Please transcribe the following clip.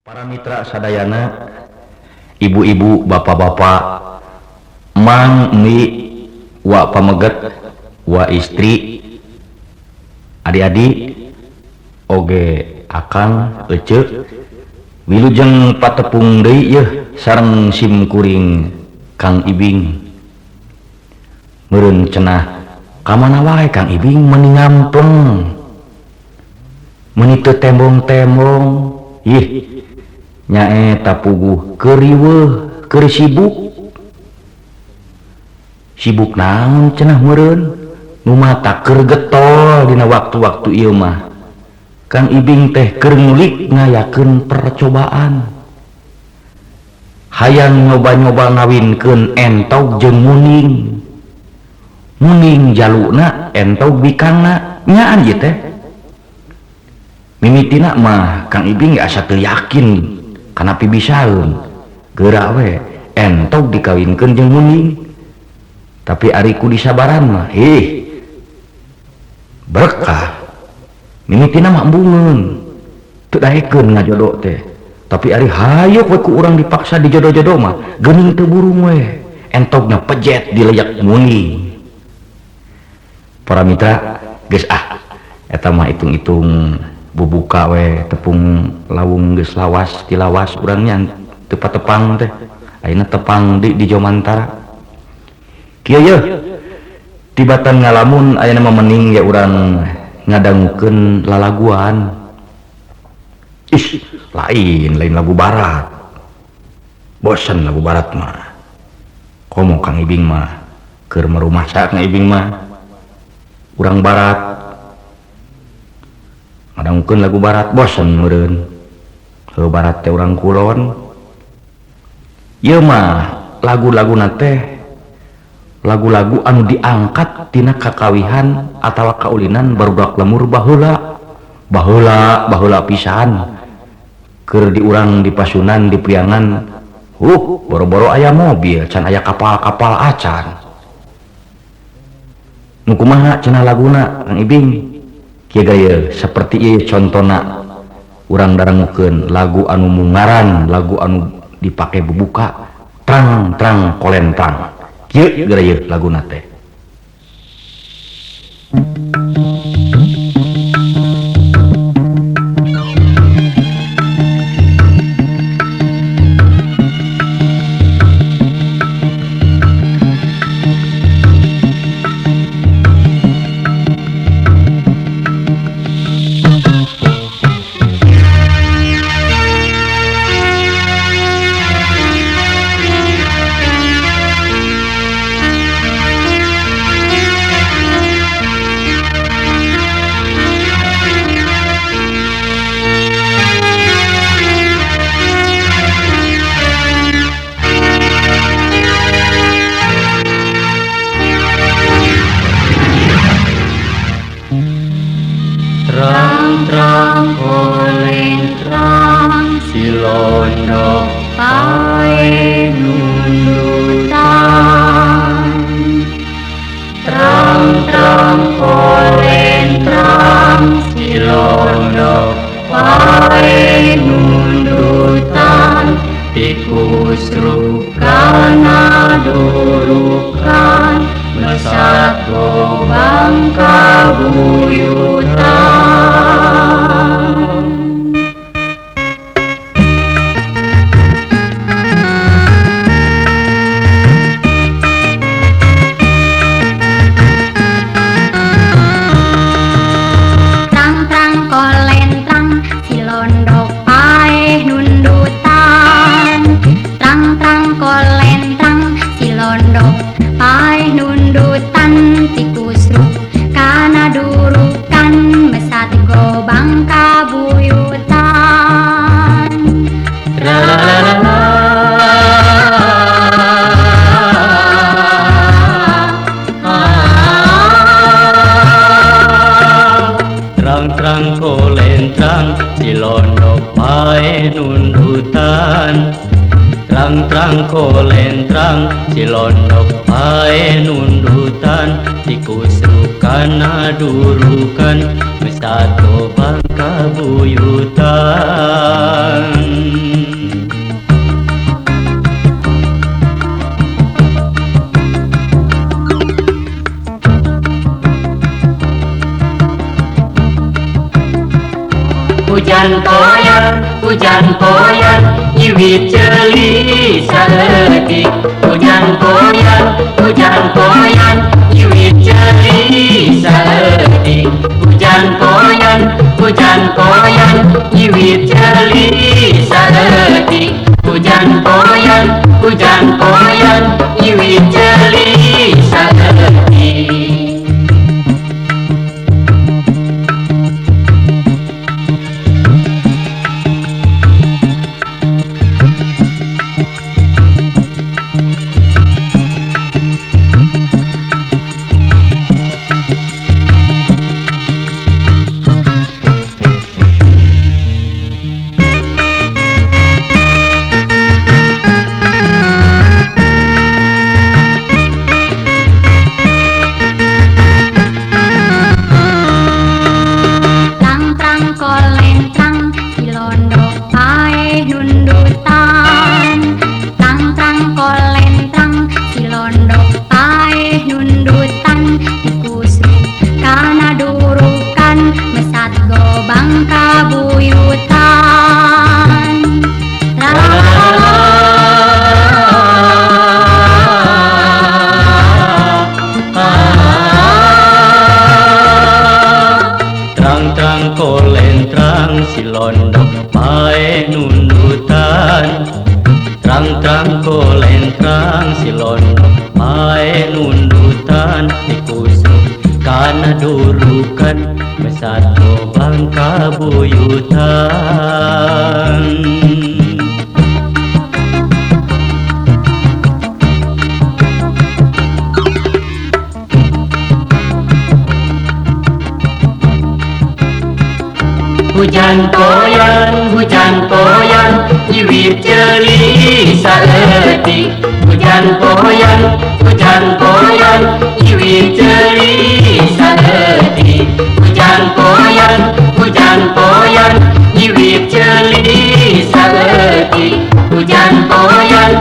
Para mitra sadayana, ibu-ibu, bapak-bapak, mang, mi, wa pameget, wa istri, adik-adik, oge akang, ece, wilujeng patepung deui yeuh sareng sim kuring Kang Ibing. Meureun cenah ka mana wae Kang Ibing meuni ngampleng. Meuni teu tembong-tembong. Ih, nyaeta puguh keur riweuh, keur sibuk. Sibuk naon cenah meureun? Nu mata keur getol dina waktu-waktu ieu mah. Kang Ibing teh keur ngulik ngayakeun percobaan. Hayang nyoba-nyoba ngawinkeun entog jeung muning. Muning jaluna, entog bikangna. Nyaan ieu teh. Mimitina mah Kang Ibing asa teu yakin kana pibisaeun. Geura we entog dikawinkeun jeung muning. Tapi ari ku disabaran mah hih berkah. Mimitina mah embungeun. Teu daekeun ngajodo teh. Tapi ari hayuk we ku urang dipaksa dijodoh-jodoh mah geuning teu burung we. Entogna pejet dileyak muning. Para mitra geus ah eta mah hitung-hitung bubuka we tepung lawung geus lawas tilawas urang nya teu patepang teh. Ayeuna tepang di Jomantara. Kieu yeuh tibatan ngalamun ayeuna mah mending ge urang ngadangukeun lalaguan. Ih, lain lagu barat. Bosen lagu barat mah. Komo Kang Ibing mah keur merumasa Kang Ibing mah. Urang barat ngadangukeun lagu barat bosen meureun. Lagu barat teh urang kulon. Ieu mah lagu-laguna teh lagu-lagu anu diangkat tina kakawihan atawa kaulinan barudak lemur baheula. Baheula, baheula pisan. Keur diurang di pasunan di Priangan, boro-boro aya mobil, can aya kapal-kapal acan. Nu kumaha cenah laguna Kang Ibing? Kieu gaya seperti ieu contona urang darangukeun lagu anu mungaran, lagu anu dipake bubuka, trang-trang kolentrang. Kieu geura ieu laguna teh. Trang-trang kolentrang si londok pae nundutan. Trang-trang kolentrang si londok pae nundutan. Tikus rukana durukan mesat gobang kabuyutan. Trang-trang kolentrang si londok paeh nundutan. Trang-trang kolentrang si londok paeh nundutan. Tikus rukana durukan mesat gobang kabuyutan. Trang-trang kolentrang si londok pae nundutan. Trang-trang kolentrang si londok pae nundutan. Tikus rukana durukan mesat gobang kabuyutan. Hujan poyan, hujan poyan, nyiwit ceuli saeutik. Hujan poyan, hujan poyan, nyiwit ceuli saeutik. Hujan poyan, hujan poyan, nyiwit ceuli saeutik. Hujan poyan, hujan poyan, nyiwit ceuli saeutik. Trang-trang kolentrang si londok pae nundutan. Trang-trang kolentrang si londok pae nundutan. Dikusuk kana durukan mesat gobang kabuyutan. Hujan poyan, nyiwit ceuli saeutik. Hujan poyan, nyiwit ceuli saeutik. Hujan poyan, nyiwit ceuli saeutik. Hujan poyan,